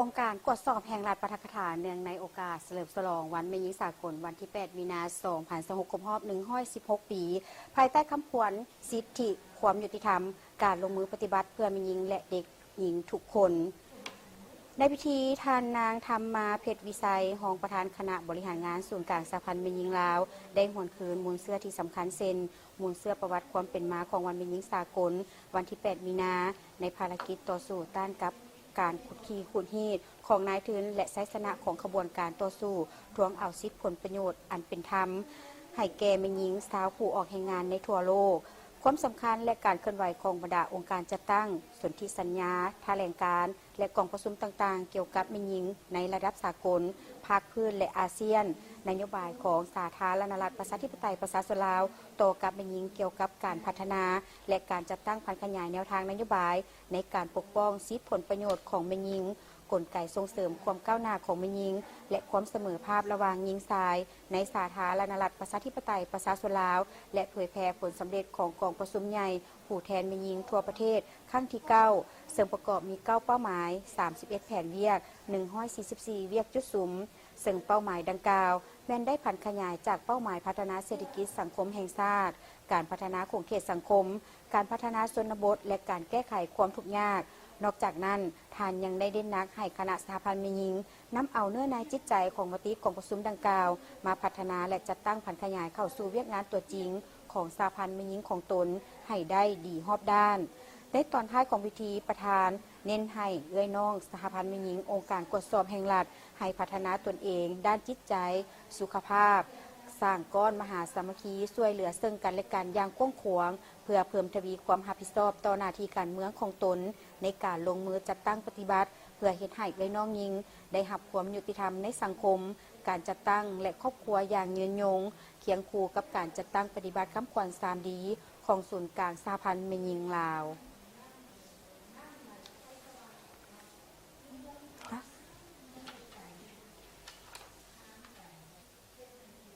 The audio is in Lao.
ອົງການກວດສອບແຫ່ງລັດປາຖະກະຖາ ເນື່ອງໃນໂອກາດສະເຫຼີມສະຫຼອງວັນແມ່ຍິງສາກົນ ວັນທີແປດ ມີນາ ສອງພັນຊາວຫົກ ຄົບຮອບ ໜຶ່ງຮ້ອຍສິບຫົກ ປີ ພາຍໃຕ້ຄຳຂວັນ ສິດທິ, ຄວາມຍຸຕິທຳ, ການລົງມືປະຕິບັດເພື່ອແມ່ຍິງ ແລະ ເດັກຍິງທຸກຄົນ. ໃນພິທີ, ທ່ານນາງ ທຳມາ ເພັດວິໄຊ ຮອງປະທານຄະນະບໍລິຫານງານສູນກາງສະຫະພັນແມ່ຍິງລາວ ໄດ້ຫວນຄືນມູນເຊື້ອທີ່ສຳຄັນເຊັ່ນ ມູນເຊື້ອປະຫວັດຄວາມເປັນມາຂອງວັນແມ່ຍິງສາກົນ ວັນທີແປດ ມີນາ ໃນພາລະກິດຕໍ່ສູ້ຕ້ານກັບການຂູດຂີ່ຂູດຮີດຂອງນາຍທຶນ ແລະ ໄຊຊະນະຂອງຂະບວນການຕໍ່ສູ້ທວງເອົາສິດຜົນປະໂຫຍດອັນເປັນທຳ ໃຫ້ແກ່ແມ່ຍິງຊາວຜູ້ອອກແຮງງານໃນທົ່ວໂລກ, ຄວາມສຳຄັນ ແລະ ການເຄື່ອນໄຫວຂອງບັນດາອົງການຈັດຕັ້ງ, ສົນທິສັນຍາ, ຖະແຫຼງການ ແລະ ກອງປະຊຸມຕ່າງໆ ກ່ຽວກັບແມ່ຍິງໃນລະດັບສາກົນ, ພາກພື້ນ ແລະ ອາຊຽນ, ນະໂຍບາຍຂອງສາທາລະນະລັດ ປະຊາທິປະໄຕ ປະຊາຊົນລາວ ຕໍ່ກັບແມ່ຍິງ ກ່ຽວກັບການພັດທະນາ ແລະ ການຈັດຕັ້ງຜັນຂະຫຍາຍແນວທາງນະໂຍບາຍໃນການປົກປ້ອງສິດຜົນປະໂຫຍດຂອງແມ່ຍິງ, ກົນໄກສົ່ງເສີມຄວາມກ້າວໜ້າຂອງແມ່ຍິງ ແລະ ຄວາມສະເໝີພາບລະຫວ່າງຍິງຊາຍ ໃນສາທາລະນະລັດ ປະຊາທິປະໄຕ ປະຊາຊົນລາວ ແລະ ເຜີຍແຜ່ຜົນສຳເລັດຂອງກອງປະຊຸມໃຫຍ່ຜູ້ແທນແມ່ຍິງທົ່ວປະເທດ ຄັ້ງທີເກົ້າ ເຊິ່ງປະກອບມີເກົ້າເປົ້າໝາຍ, ສາມສິບເອັດແຜນວຽກ, ໜຶ່ງຮ້ອຍສີ່ສິບສີ່ວຽກຈຸດສຸມ, ເຊິ່ງເປົ້າໝາຍດັ່ງກ່າວ ແມ່ນໄດ້ຜັນຂະຫຍາຍຈາກເປົ້າໝາຍພັດທະນາເສດຖະກິດສັງຄົມແຫ່ງຊາດ, ການພັດທະນາຂົງເຂດສັງຄົມ, ການພັດທະນາຊົນນະບົດ ແລະ ການແກ້ໄຂຄວາມທຸກຍາກ. ນອກຈາກນັ້ນ, ທ່ານຍັງໄດ້ເນັ້ນໜັກໃຫ້ຄະນະສະຫະພັນແມ່ຍິງ ນຳເອົາເນື້ອໃນຈິດໃຈຂອງມະຕິກອງປະຊຸມດັ່ງກ່າວ ມາພັດທະນາ ແລະ ຈັດຕັ້ງຜັນຂະຫຍາຍເຂົ້າສູ່ວຽກງານຕົວຈິງຂອງສະຫະພັນແມ່ຍິງຂອງຕົນໃຫ້ໄດ້ດີຮອບດ້ານ. ໃນຕອນທ້າຍຂອງພິທີ, ປະທານເນັ້ນໃຫ້ເອື້ອຍນ້ອງສະຫະພັນແມ່ຍິງອົງການກວດສອບແຫ່ງລັດ ໃຫ້ພັດທະນາຕົນເອງດ້ານຈິດໃຈ, ສຸຂະພາບ, ສ້າງກ້ອນມະຫາສາມັກຄີ, ຊ່ວຍເຫຼືອເຊິ່ງກັນ ແລະ ກັນຢ່າງກວ້າງຂວາງ ເພື່ອເພີ່ມທະວີຄວາມຮັບຜິດຊອບຕໍ່ໜ້າທີ່ການເມືອງຂອງຕົນ ໃນການລົງມືຈັດຕັ້ງປະຕິບັດ ເພື່ອເຮັດໃຫ້ເອື້ອຍນ້ອງຍິງໄດ້ຮັບຄວາມຍຸຕິທຳໃນສັງຄົມ, ການຈັດຕັ້ງ ແລະ ຄອບຄົວຢ່າງຍືນຍົງ, ຄຽງຄູ່ກັບການຈັດຕັ້ງປະຕິບັດຄຳຂວັນສາມດີ ຂອງສູນກາງສະຫະພັນແມ່ຍິງລາວ.